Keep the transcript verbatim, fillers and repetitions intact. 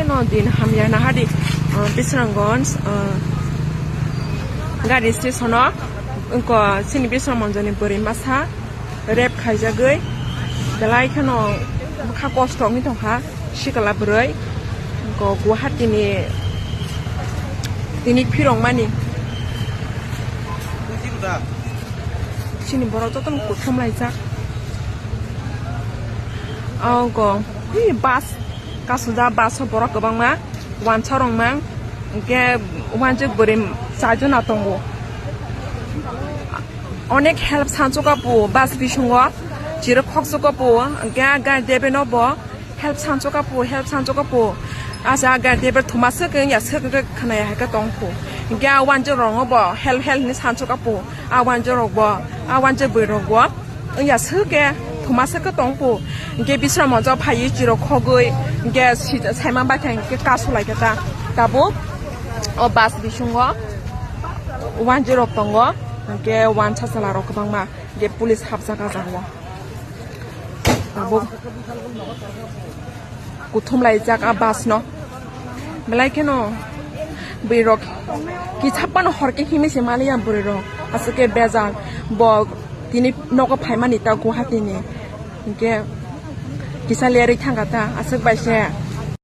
No din hamya nahadi, uh, Bisramganj, uh, gari station o, wngkha chini Bisramganj ni bwrwi masa rape khaijagwi, belai kheno bwkha kosto wngwi tongkha sikla bwrwi, wngkha Guwahati ni tini phirongmani. Chini borok jotono kuthum laijak. Abo wngkha, hi, bus. Kasujak bus o borok kwbangma, wansa rok mang, hwnkhe wanjwk bwrwi chaijon na tongo. Onek help sansuka po bus bisingo, chirok khoksuka po, hwnkhe a gari driver no bo help sansuka po, help sansuka po. Asa a gari driver thuma swk wngya swk wngkhe khwnaya hai khe tong po. Hwnkhe a wanjwk rok no bo help help hinwi sansuka po, a wanjwk rok bo, a wanjwk bwrwi rok bo. Wngya swk khe, thuma swk khe tong po. Hwnkhe Bisramganj o phaiwi chirok khogwi, hwnkhe si-, saimang bai khe hwnkhe kasu lai khe ta. Tabuk o bus bisingo wanjwk rok tongo, hwnkhe wansa chwla rok kwbangma, hwnkhe police hapjak a jaga o. Tabuk. Kuthum laijak a bus no. Belai kheno bwrwi rok kisa phano hor khe himwi se maliya bwrwi rok. Aswk khe bejal bo tini nogo phaimani ta Guwahati ni. Hwnkhe kisa lerwi thangkha ta aswk bai se.